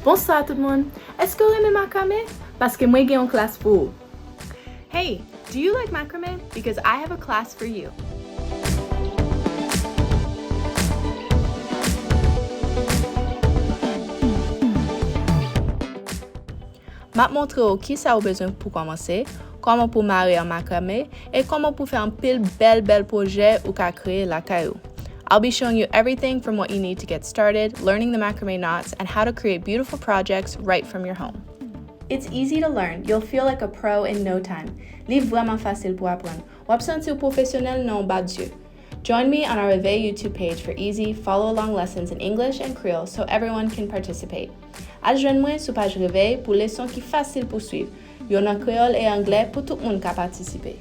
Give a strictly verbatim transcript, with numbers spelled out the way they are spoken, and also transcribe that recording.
Bonswa tout moun! Èske w renmen makrame? Paske mwen gen yon klas pou ou! Hey, do you like macrame? Because I have a class for you. M ap montre w kisa ou bezwen pou kòmanse, kòman pou mare an makrame, e kòman pou fè anpil bèl bèl pwojè ou ka kreye lakay ou. I'll be showing you everything from what you need to get started, learning the macrame knots, and how to create beautiful projects right from your home. It's easy to learn. You'll feel like a pro in no time. Li vrèman fasil pou aprann. W ap santi w pwofesyonèl nan yon ba zye. Join me on our Réveil YouTube page for easy, follow along lessons in English and Creole so everyone can participate. Al jwenn mwen sou paj Réveil pou leson ki fasil pou swiv, yo nan kreyòl e anglè pou tout moun ka patisipe.